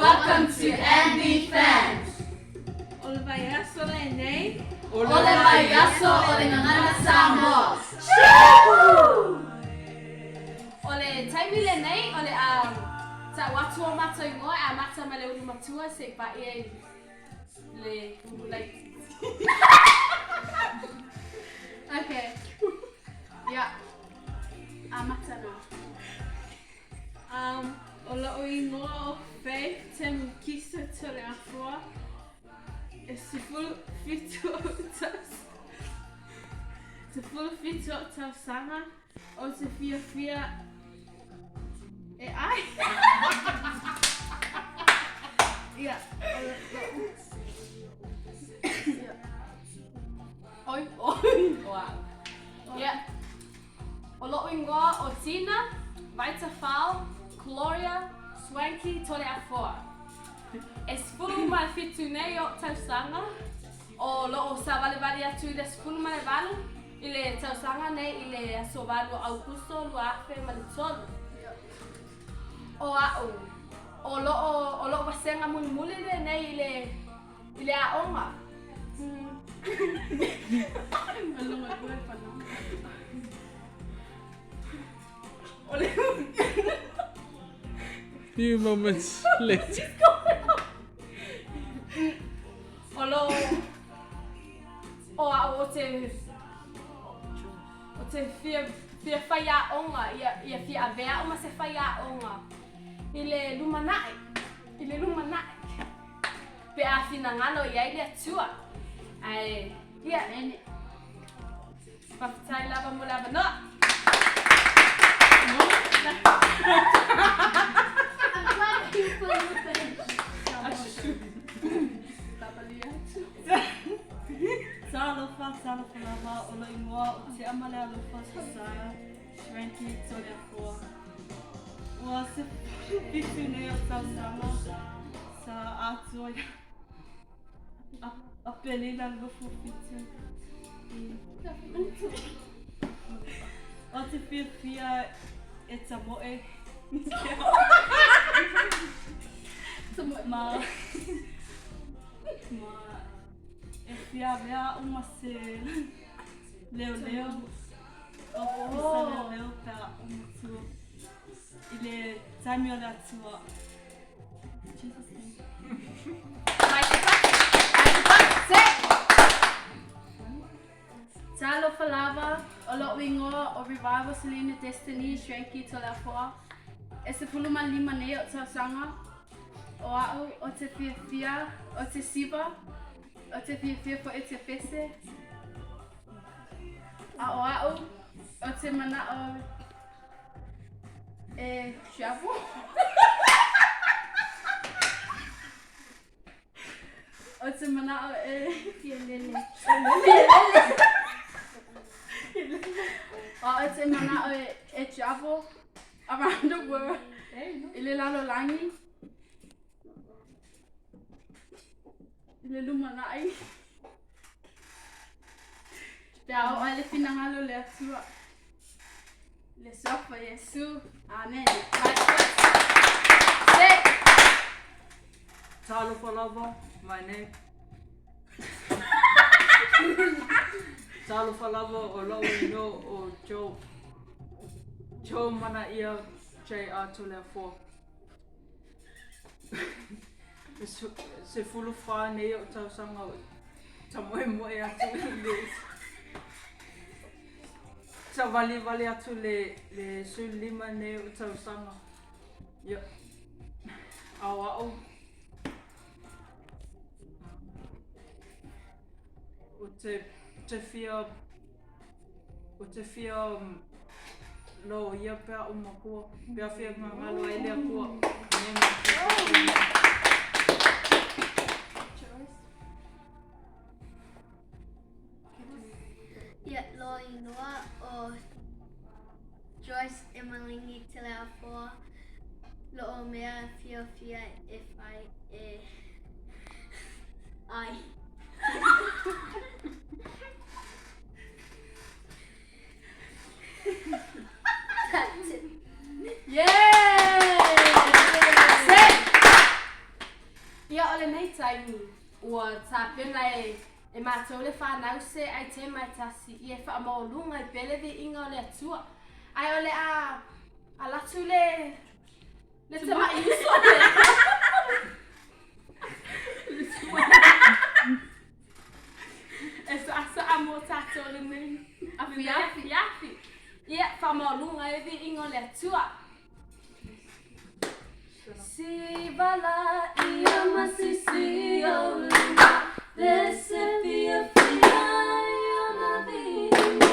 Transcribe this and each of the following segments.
Welcome to MB Fam! O le vaiaso lenei. O le vaiaso o le Gagana Samoa. O le taimi lenei o le a ta'u atu o matou igoa e amata mai le ulu matua se'i pa'i ai le ulu laitiiti. Okay. Ia. Amata na. Um, o lo'u igoa o Faith Temukisa Toleafoa. E 17 ou tausaga. 17 ou tausaga. Ou te fiafia e ai. Ia, o lo'u. Ia. Oi, oi. O a'u. Ia. O lo'u igoa o Tina, Vaitafao, Gloria, Swanky Toleafoa. E 17 nei o'u tausaga, o lo'o savalivali atu i le 18 i le tausaga nei i le aso 8 o Aukuso 2003. O a'u, o lo'o, o lo'u vasega mulimuli lenei i le, i le a'oga. Few moments later. O lo o a'u o te o te fia fia faiaoga ia ia fia avea a'u ma se faiaoga i le lumanai i le lumanai pe a finagalo i ai le Atua ae ia Faafetai lava mo le avanoa. I'm glad people were finished. Talofa, talofa lava, o lou igoa o Te Amalealofa Josiah Schranky Toleafoa. Ua 17 nei ou tausaga sa atoa ia Apelila 27 i O te fiafia e tamoe ma ma e fia avea a'u ma se leoleo ofisa leoleo pe a a'u matua i le taimi o le Atua. Jesus name. Mai te pasi, mai te pasi, se! Talofa lava, o lo'u igoa o Revival Selina Destiny Schranky Toleafoa. E 15 nei o'u tausaga, o a'u o te fiafia o te siva, o te fiafia fo'i te pese, a o a'u o te mana'o E travel. O te mana'o e fia lele. O te mana'o e travel around the world i le lalolagi i le lumanai pe a oo ai le finagalo o le Atua. Le suafa o Iesu. Amene. Se. Talofa lava, my name. Talofa lava o lou inoa o Joe. Joe Manaia JR Toleafoa. E 14 nei ou tausaga o tamoemoe atu i le Savalivali atu le le 15 nei ou tausaga. Ia. Ao a'u. O te te fia o te fia loia pe a'u makua pe a fia gagalo ai le Atua. Ia lou inoa o Joyce Emalingi Teleafoa, lo'u mea fiafia e fai e ai. That's it. Yeah! Se! taimi ua tapena e e matou le fanau se aitema e tasi ia e faamaualuga ai pea le viiga o le Atua. Ae o le a alu atu le le tamai uso lea. E saasaa mo tatou lenei afiafi. Afiafi. Ia faamaualuga ai le viiga o le Atua. Siva la ia masisi o lima le se fiafia i ona viiga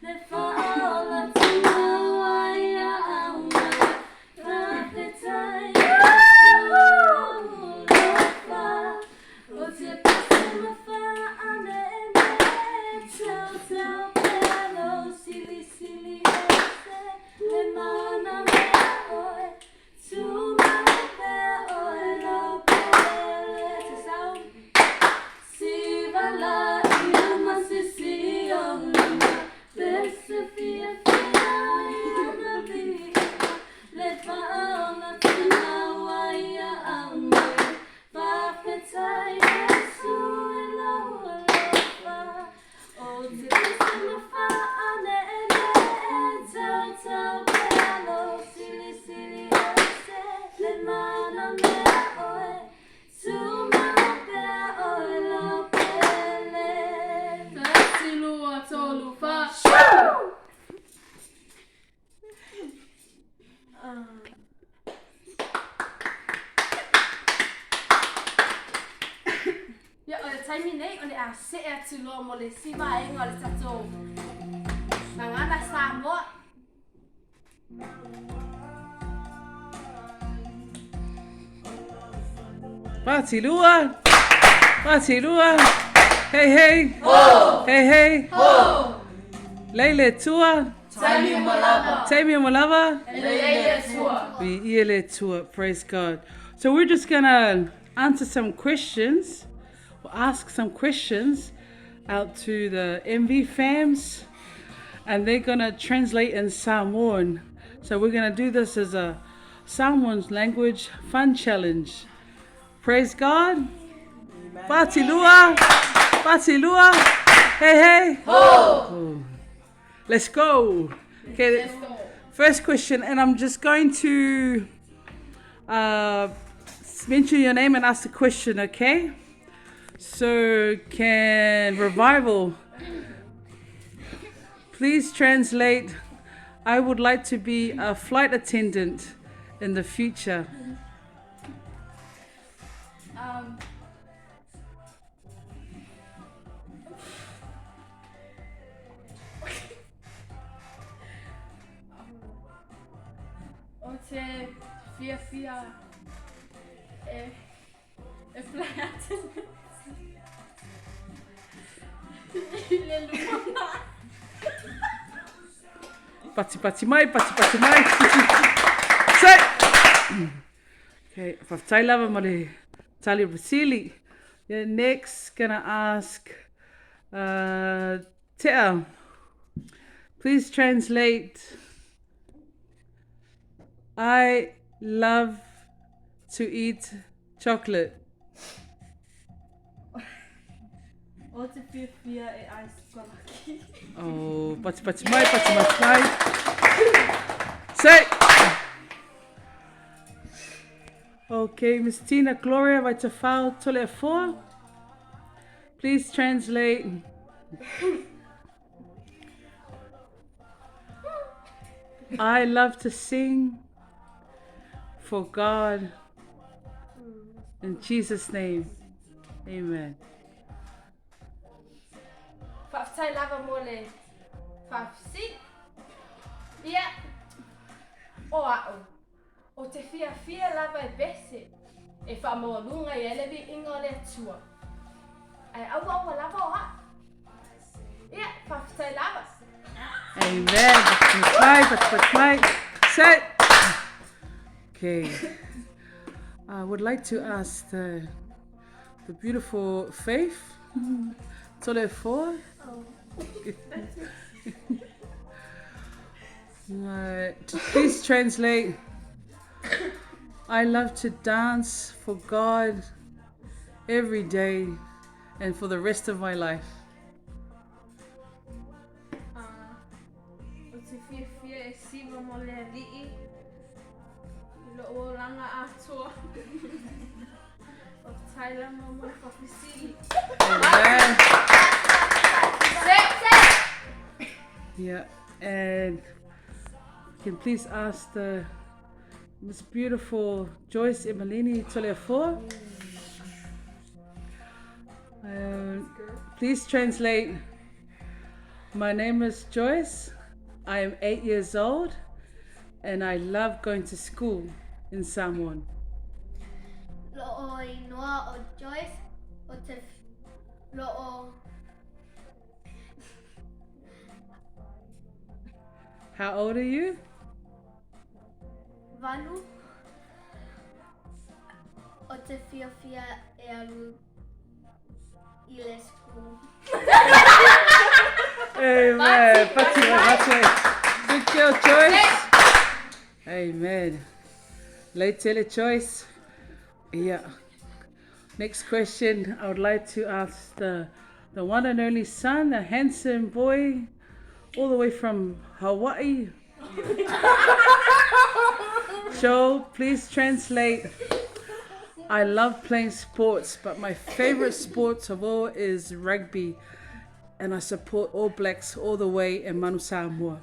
le faaola tumau ai ia aumai faafetai Iesu alofa o te pese ma faaneene tautau pea lou silisili ese le mana mea oe Tumau pea oe lau pele te sau Siva la ia masisi o lima Le se fiafia i ona viiga Le faaola tumau ai ia aumai Faafetai Iesu i lou alofa O te pese ma faaneene Tautau pea lou silisili ese Le mana mea oe Tumau pea oe lau pele. Tasi, lua, tolu, fa. Ia, o le taimi nei, o le a see atu loa mo le isi vaega o le tatou Gagana Samoa. Patilua! Patilua! Hey hey! Ho! Hey hey! Ho! Lei le Atua. Taimi o malava. Taimi o malava. Lei le Atua. Viia le Atua. Praise God. So we're just gonna answer some questions or ask some questions out to the MV fams and they're gonna translate in Samoan. So we're gonna do this as a Samoan language fun challenge. Praise God. Patilua. Patilua. Hey, hey. Ho. Let's go. Okay. Let's go. First question, and I'm just going to uh, mention your name and ask the question, okay? So, can Revival please translate? I would like to be a flight attendant in the future. Um, Ou te fiafia e e fly attendant i le lumanai. Patipati mai, patipati mai. Say! Okay, faafetai lava mo le tali o Vasili. Yeah, next, gonna ask uh, Tea, please translate I love to eat chocolate. O te fiafia e ai sikolaki. Oh, patipati mai, patipati mai. Say! Okay, Miss Tina Gloria Vaitafao Toleafoa. Please translate. I love to sing for God. In Jesus' name, amen. Faafetai lava mo le faafesili. Ia, o a'u, o te fiafia lava e pese e faamaualuga i ai le viiga o le Atua. Ae auaua lava o a'u. Ia, faafetai lava. Amen. Faafetai, faafetai. Set. Okay. I would like to ask the, the beautiful Faith, Toleafoa. Right. Please translate. I love to dance for God. every day and for the rest of my life. Ou te fiafia e siva mo le Alii i lou olaga atoa. Faafetai lava mo le faafesili. Amen. Yeah, and can please ask the Miss Beautiful Joyce Emalini Toleafoa. Please translate. My name is Joyce. I am 8 years old and I love going to school in Samoan. Lo'o inoa o Joyce o te lo'o. How old are you? Valu. O te fiafia e alu i le school. Amen. Pati pati. Good girl, Joyce. Amen. Late tele Joyce. Yeah. Next question, I would like to ask the one and only son, the handsome boy, all the way from Hawaii. Joe, please translate. I love playing sports, but my favorite sport of all is rugby, and I support All Blacks all the way in Manu Samoa.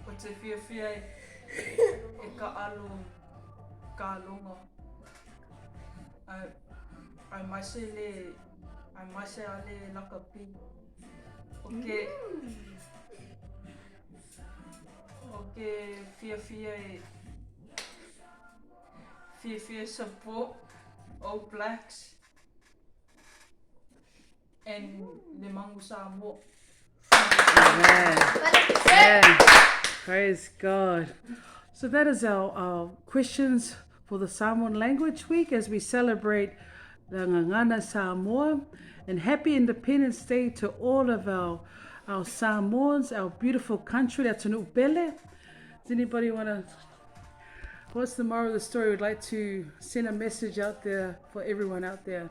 Ou te fiafia e ka'alo kaloga aemaise le aemaise a le lakapi. O ke fiafia e fiafia support All Blacks and le Manu Samoa. Amen. Amen. Praise God. So that is our questions for the Samoan Language Week as we celebrate the Gagana Samoa. And happy Independence Day to all of our Samoans, our beautiful country, le atunuu pele. Does anybody want to, what's the moral of the story? We'd like to send a message out there for everyone out there.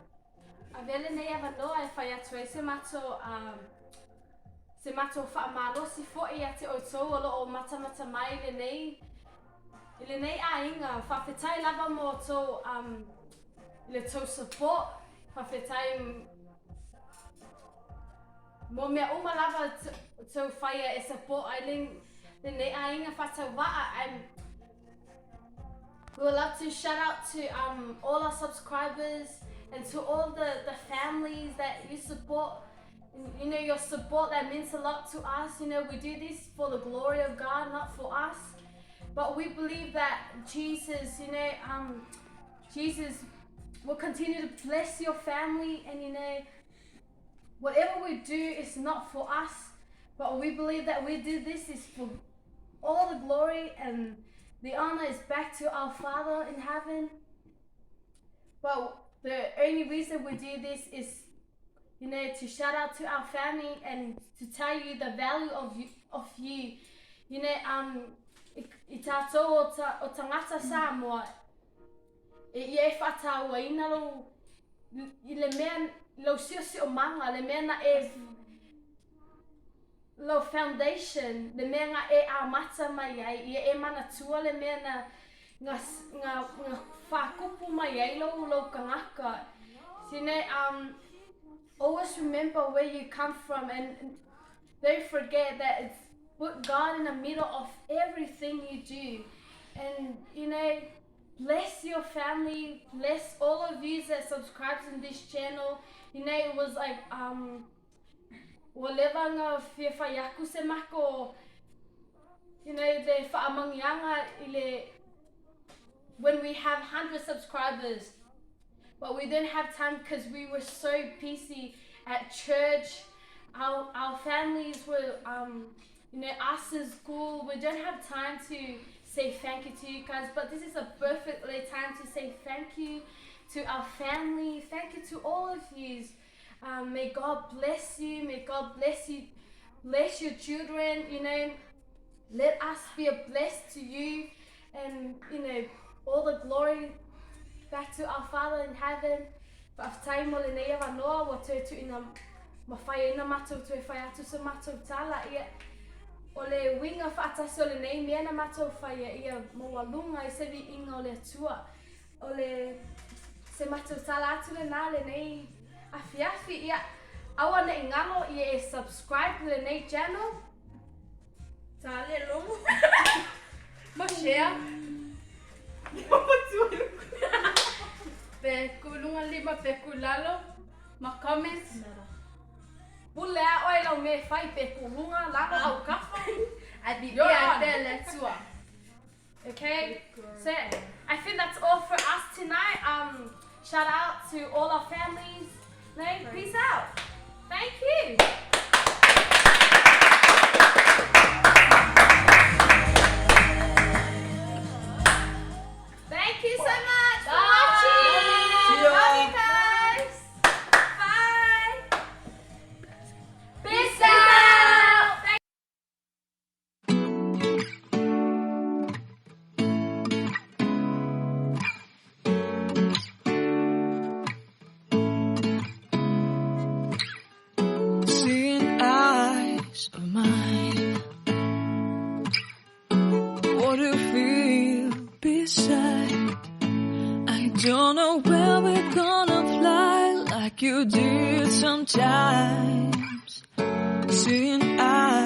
Avea lenei avanoa e fai atu ai se matou se matou faamalosi foi ia te outou o loo matamata mai i lenei i lenei aiga. Faafetai lava mo outou i le tou support. Faafetai mo mea uma lava tou faia e support ai lenei aiga faatauvaa. And we would love to shout out to all our subscribers and to all the families that you support. Your support that means a lot to us. We do this for the glory of God, not for us. But we believe that Jesus will continue to bless your family, and whatever we do is not for us, but we believe that we do this is for all the glory and the honor is back to our Father in heaven. But the only reason we do this is to shout out to our family and to tell you the value of you. Of you. I tātou o tagata Samoa, e ia e faatauaina lou, i le mea, lou siosiomaga, le mea na e, lou foundation, le mea na e amata mai ai, ia e manatua le mea na nga whakupu mai ai lou kangaka. Always remember where you come from and don't forget that it's put God in the middle of everything you do. And bless your family, bless all of you that subscribes in this channel. It was like, ua leva ona fia fai aku se mako, le faamanuiaga i le, when we have 100 subscribers. But we didn't have time because we were so busy at church. Our families were, us in school. We don't have time to say thank you to you guys. But this is a perfectly time to say thank you to our family. Thank you to all of you. May God bless you. May God bless you. Bless your children. Let us be a bless to you. And All the glory back to our Father in heaven. Faafetai mo lenei avanoa ua toe tuuina mafai ai na matou toe fai atu sa matou tala. Ia, o le uiga faatasi o lenei mea na matou faia ia maualuga ai se viiga o le Atua. O le se matou tala atu lena lenei afiafi. Ia, aua nei galo ia e subscribe lenei channel. Tale logo. Ma share. Pe kuluga lima pe kulalo. Ma comment. Pule a oe lau mea e fai pe kuluga lalo aukafa. Ae You're viia on. pea le Atua. Okay, so I think that's all for us tonight. Shout out to all our families. No, peace out. Thank you. Thank you so much for watching. See ya. Love you guys. Bye. Peace out. Thank Seeing eyes of mine. What do you feel beside? I don't know where we're gonna fly like you did sometimes. Seeing eyes.